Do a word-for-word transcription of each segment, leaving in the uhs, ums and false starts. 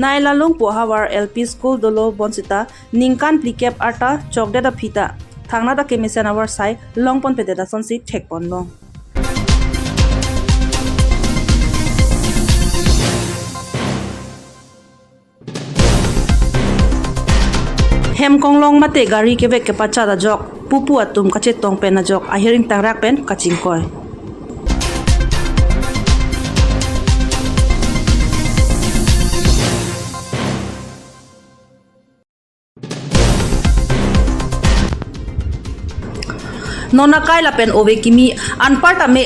Nailalung pu ahavar L P school dolo bonsita ningkan phlikep arta chokdet aphi ta thangnat akemesen avarsai longponpedet asonsi thekponlong. Hem konglong mate gari kevek kepachat ajok pupu atum kachetong pen ajok ahiring tangrak pen kachingkoi. Non akai lapen ove kimi anparta me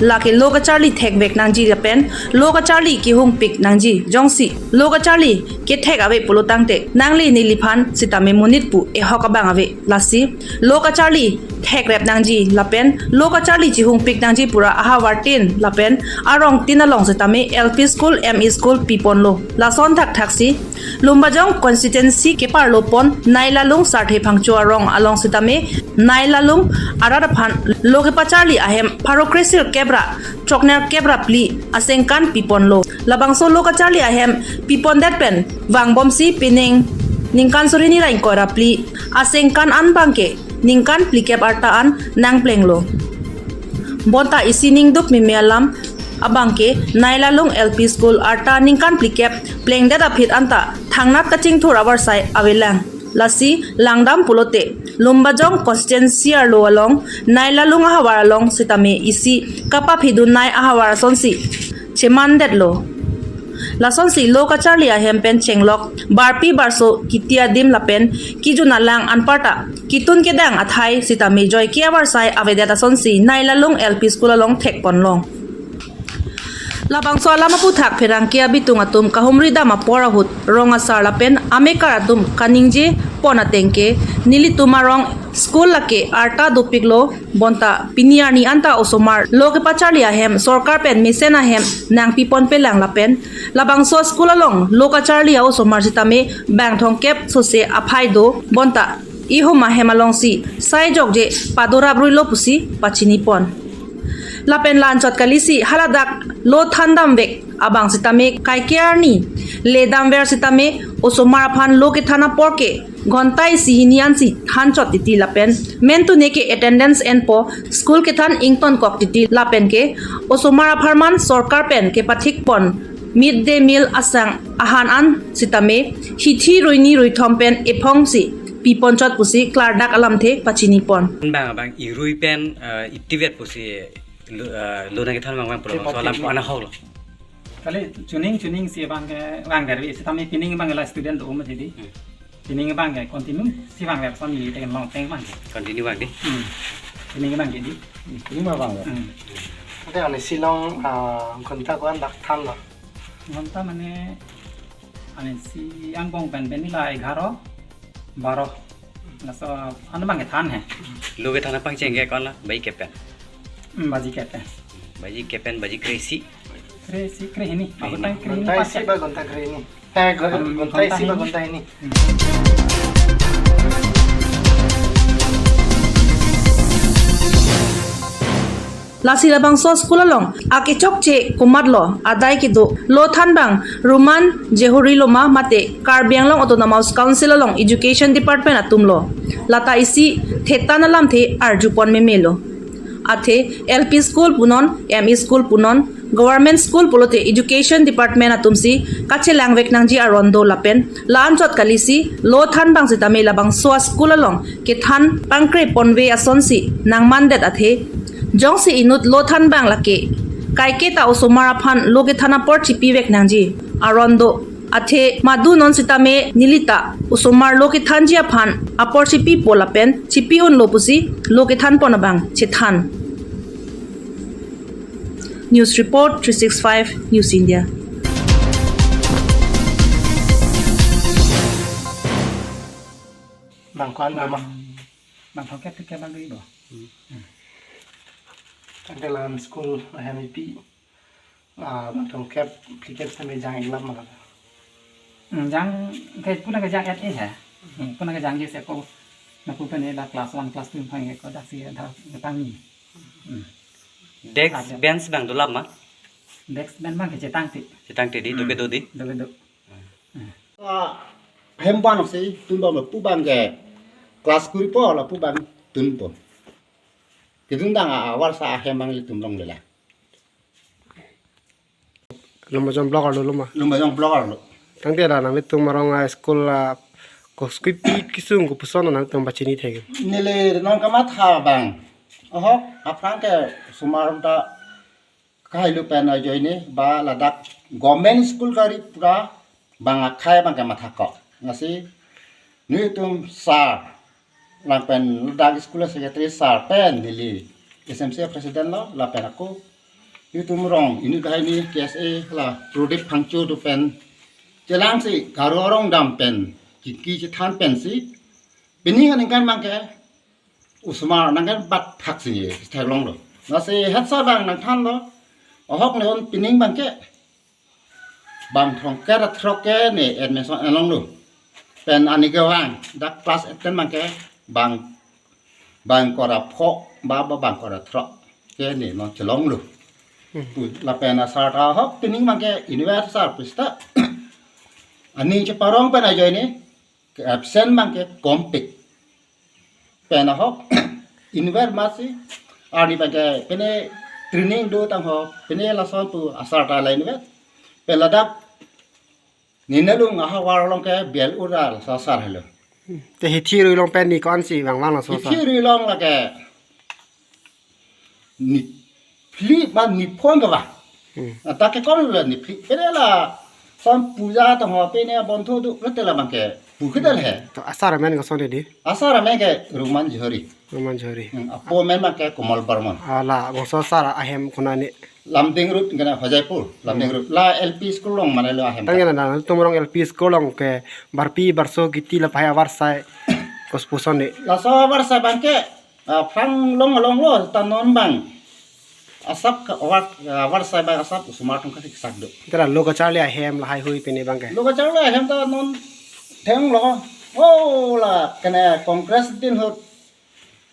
lake lo kacharli thekvek nangji lapen lo kacharli kehungpik nangji. Jongsi lo kacharli kethek ave pulo tangte nangli neliphan sitame monit pu ehok abang ave. Lasi lo kacharli thekrep nangji lapen lo kacharli chehungpik nangji pura ahavar tin lapen arong tin along sitame L P school, M E school piponlo. Lason thakthaksi Lumbajong constituency keparlopon Nailalung Sarthe Phangcho arong along sitame Nailalung arat aphan lo kepacharli ahem pharo kresir kep ra chokner kep ra phli asengkan piponlo. Labangso lo kacharli ahem pipondet pen vangbomsi pining ningkan suri ni ra ingkoi ra phli asengkan an abangke ningkan phlikep arta an nangplenglo. Bonta isi ningduk meme alam abangke Nailalung L P school arta ningkan phlikep plengdet aphi anta thangnat kachingthur avarsai avelang. Lasi langdam pulote Lumbajong constituency arlo along Nailalung ahavar along sitame isi kapaphidun nai ahavar asonsi chemandetlo. Lasonsi lo kacharli ahem pen chenglok barpi barso kiti adim lapen kejun alang anparta ketun kedang athai sitame joike avarsai avedet asonsi Nailalung L P school along thekponlong. Labangso alam aphuthak pherangke abitung atum kahumri dam apor ahut rong asar lapen amekar atum kaningje pon atengke nelitum arong school lake arta dopiklo bonta pini arni anta osomar lo kepacharli ahem sorkar pen mesen ahem nangpiponpelang lapen labangso school along lo kacharli a-osomar sitame bang thomkep sose aphai do bonta ihum ahem alongsi sai jokje padorap ruilo pusi pachinipon. Lapen la-anchot kalisi haladak lo thandamvek abang sitame kaike arni ledamver sitame osomar aphan lo kethan apor ke ghonta isi hini ansi thanchot titi lapen mentune ke attendance enpo school kethan ingtonkok titi lapen ke osomar apharman sorkar pen kepathikpon mid day meal asang ahan an sitame hithi ruini ruithom pen ephongsi piponchot pusi klardak alamthe pachinipon. Bang bang irui pen eh, itivet pusi lu- eh, luna kethan bang bang pulo Kepatik. Soalam ko ana holo. Kali chuning chuning si bang ke bang garbi sitame pining bang la student do um jadi. Hmm. Pining bang ke continue si bang ke son ni teng long teng bang ke. Continue bang di. Hmm. Pining bang ke di. Ini mah bang ya. Hmm. Ante ane silong ah, ghonta ko-an dak thanlo. Ghonta mane ane si angbong pen pen la egaro baro. Laso ano bang kethan he. Lo kethan apang cheng ke ko-an la baji kep pen. Hmm, baji kep pen. Baji kep pen baji kre-isi. Kre-isi kre-hini. Kre-hini. Aku tang kre-hini Ghonta isi pakai. Ba ghonta kre-hini. Eh, ghonta isi ba ghonta hini. Lasi labangso school along akechokche komatlo adai kedo lo thanbang Roman Jehuri loma mate Karbi Anglong Autonomous Council along Education Department atumlo. Lata isi thetan alamthe arjupon memelo. Athe L P school punon, M E school punon, government school pulote education department atumsi kachelangvek nangji aron do lapen la-anchot kalisi lo thanbang sitame labangso a-school along kethan pangkreponve asonsi nangmandet athe jongsi inut lo thanbang lake kaike ta osomar aphan lo kethan apor chipivek nangji aron do. Athe madu non sitame nelita osomar lo kethanji aphan apor chipipo lapen chipi-unlo pusi lo kethanpon abang chethan. News report three six five News India. Bang ko-an bang ma? Bang thomkep phlikep bang dui bo. Tangte la-an school ahem ipi. Ah, bang thomkep phlikep sitame jang-ik lap ma la? Hmm, jang ke puna ke jang-et he. Hmm, puna ke jangje se ko na pu pen la class one class two phang ko daksi da tangni. Hmm. Desk ada. Bench bang dolap ma? Desk bench bang ke chetangte. Chetangte di, hmm, doke do di? Doke do. Hmm. Ah, hem abang si tunbom lapu abang ke class kuripo lapu abang tunpo. Kedun dang a-, avarsa ahem abang ilitum longle la. Lumbajong block arlo lo ma? Lumbajong block arlo. Tangte la nanglitum arong a school a koskipi kesung kopuson nanglitum pachini thek? Neli non kamatha abang. Ahok, aphrang ke osomar ta kahailu pen ajoine ba ladak government school kari pura abang akhei abang ke mathakok. Lasi nelitum sir, lapen ladak school secretary sir pen neli S M C president lo, lapen ako nelitum rong inut banghini K S A la Prodip Phangcho do pen chelangsi Garo arong dam pen kiki chethan pensi pining aningkan abang ke osomar nangkan bat thak si theklonglo. Lasi head sir abang nangthanlo, ahok ne on pining abang ke bang throngkre ra throk ke ne admission enlonglo. Pen ani kevang dak class eight ten abang ke bang, bang ingkoi ra pho ba, ba bang ingkoi ra throk ke ne non chelonglo. Hmm. Pu lapen asar ta ahok pining abang ke inutvet sir pusta ani cheparong pen ajoine ke absent abang ke kompik. Pen ahok inutvet masi arni abang ke pine training do tangho pine lason pu asar ta la inutvet. Pen ladak Ninelung ahavar along ke bel ura laso asar helo. Te hithi rui long pen ni ko-ansi vangvang laso asar? Hithi rui long lake ni phli ba ni phon kevang. Hmm. Ata ke kon la ni phli. Pine lason puja tangho pine bontho do kete la abang ke pu kedal he. To asar amen koson di? Asar amen ke Roman Johori. Roman Johori. Hmm, apo amen abang ke Komal Barman. Ala bangso sir ahem konat ni? Lumding Road, kena Hojaipur, Lumding Road. La L P school along mane lo ahem. Tangke na, nangtum arong L P school along ke barpi barso kiti la pahai avarsa kopuson ni? Laso avarsa abang ke, ah, aphrang long along lo, ta non abang. Asap ke avar, avarsa abang asap osomar atum kasiksak do. Tera lo kacharli ahem lahai hui pine abang ke? Lo kacharli ahem ta non thenglo. Oh, la kena Congress din ahut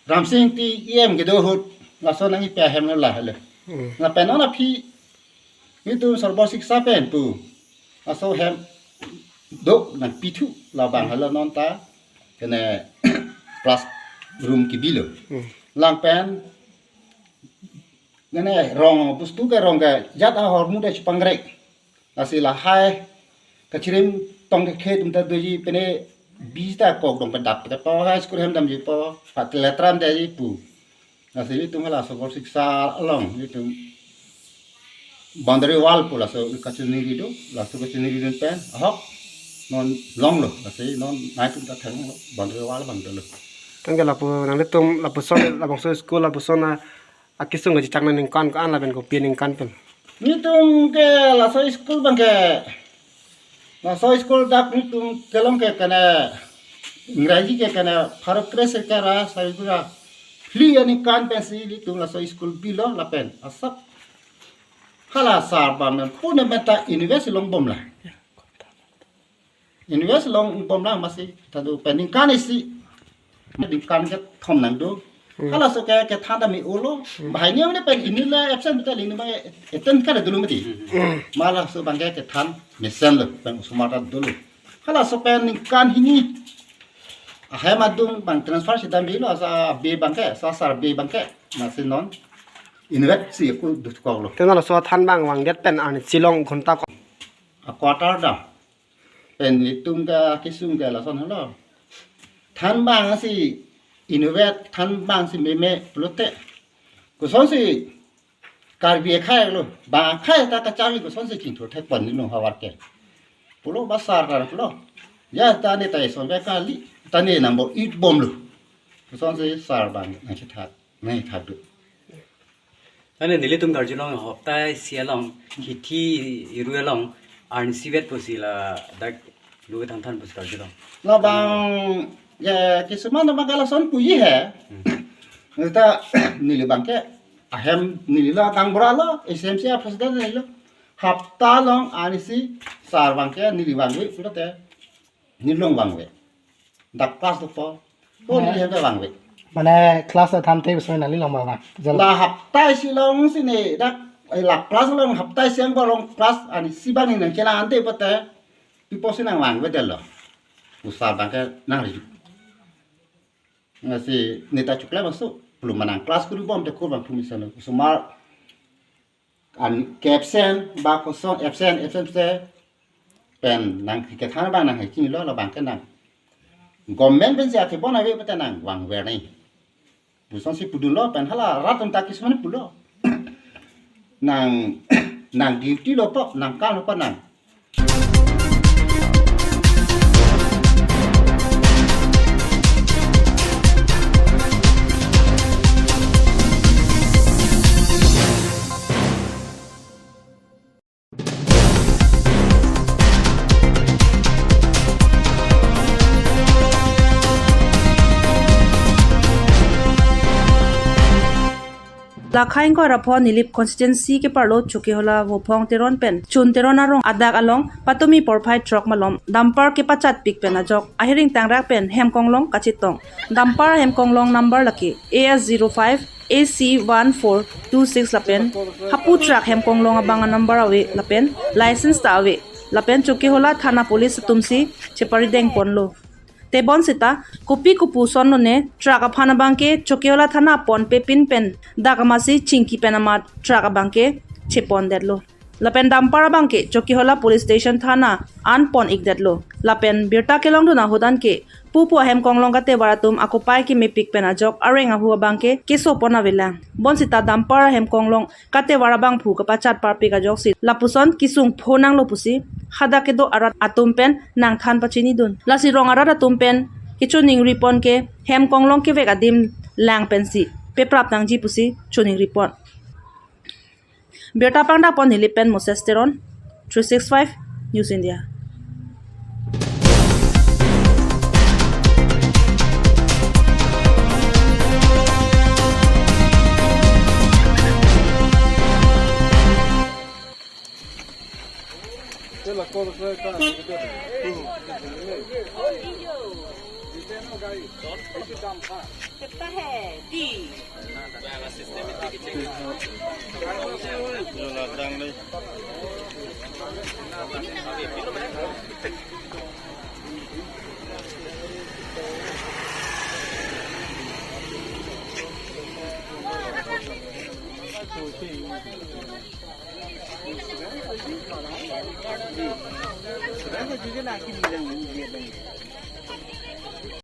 Ramsing Ingti E M kedo ahut laso nangkepi ahem lo la helo. Hmm. Lapen non aphi nelitum Sarva Shiksha pen pu laso hem do nangpithu labang helo non ta kene classroom kebilo. Hmm. Lapen kene rong pustu ke rong ke jat ahormu de chepangrek. Lasi lahai kachirim tong ke khe atum ta doji pine bista kok dong pedap ta po high school hem damji po pat letram damji pu. Lasi itum laso Sarva Shiksha along itum boundary wall pu laso kachiningri do, laso kachiningri dun pen ahok non longlo, lasi non nangtum ta thenglo boundary wall abang dolo. Tangke lapu nanglitum lapuson labangso school lapuson a akesung kachechak aningkan ko-an lapen kopi aningkan pen? Nelitum ke laso school abang ke, laso school dak nelitum kelong ke kene Ingraji ke kene pharo kre seka ra sari kura phli aningkan pensi nelitum laso school bilo lapen asap hala sar abang pu ne meta university longbom la. University longbom la masi ta do pen ningkan isi. Ningkan kethom nangdo. Hmm. Halaso ke kethan ta me-olo. Hmm. Banghini ne pen ini la absent ta lini abang attend kar dolo mati. Hmm. Ma laso abang ke kethan mesen lo pen osomar ta dolo. Halaso pen ningkan hini ahem adung abang transfer si damjilo asa be abang ke, asa sar be abang ke. Masi non inutvet si aku dukoklo. Tena laso than abang vangdet pen arnisi long ghonta ko? A quarter dam. Pen nelitum ke kesung ke lason helo. Than abang si inutvet, than abang si meme pulote kosonsi Karbi akhei lo, bang akhei ta kacharli kosonsi chingthur thekpon ni nung havar ke. Pulo ba sar ta pulo. Ya ta ne ta ison ke kali, ta ne number eight bomlo. Kosonsi sar abang nangchethak, nangthak do. Ane nelitum karjulong hopta isi along, hithi iru along, arnisi vet pusi ladak lu kethan than pusi karjulong. Labang ya kisuman abang ke lason puji he. Hmm. Neta neli abang ke ahem neli la kangbura lo, S M C a president neli lo. Hapta along arnisi sar abang ke neli vangve pulote. Neli long vangve. Dak class dopo. Oh, neli hem ta vangve. Mane class a than te bisoi nangli long vang. Jal- La hapta isi along si ne dak, eh, la class along hapta isi angbong along class arnisi abang ne nangchelang ante pulote. Pipo si nangvangvedetlo. Usar abangke nangri. Lasi neta chukle basu. Pulo ma nang class kuri bom te kur bang pumi sana. Osomar an ke absent ba kosong absent absent se pen nang kethan abang nang hechinilo labangke nang. Government pensi akebon ave pete nangvangver nai. Pusonsi pudunlo pen hala rat atum ta kisman pulo. Nang nang duty lo po, nang kam lo po nang. Lakha ingkoi ra pho Nilip constituency keparlo Chokihola Vophong Teron pen Chun Teron arong adak along patumi porphai truck malom dumper kepachatpik pen ajok ahiring tangrak pen hemkonglong kachetong. Dumper hemkonglong number lake A S zero five A C one four two six lapen hapu truck hemkonglong abang a number ave lapen license ta ave lapen Chokihola thana police atumsi cheparideng ponlo. Tebon seta kopi kopuson lone truck aphan abangke Chokihola thana ponpe pin pen dak amatsi chingki pen amat truck abangke chepondetlo. Lapen dumper abangke Chokihola police station thana an pon-ikdetlo. Lapen birta kelongdun ahut anke pupu ahem konglong katevar atum akopai kemepik pen ajok areng ahu abangke keso pon avelang. Bonsita dumper ahem konglong katevar abangphu kapachat parpik ajoksi lapuson kesung phonanglo pusi hadak kedo arat atum pen nangthan pachinidun. Lasi rong arat atum pen kechoningri pon ke hem konglong kevek adim lang pensi peprap nangji pusi choningri pon. Birta pangdak pon Nilip pen Moses Teron, three six five News India.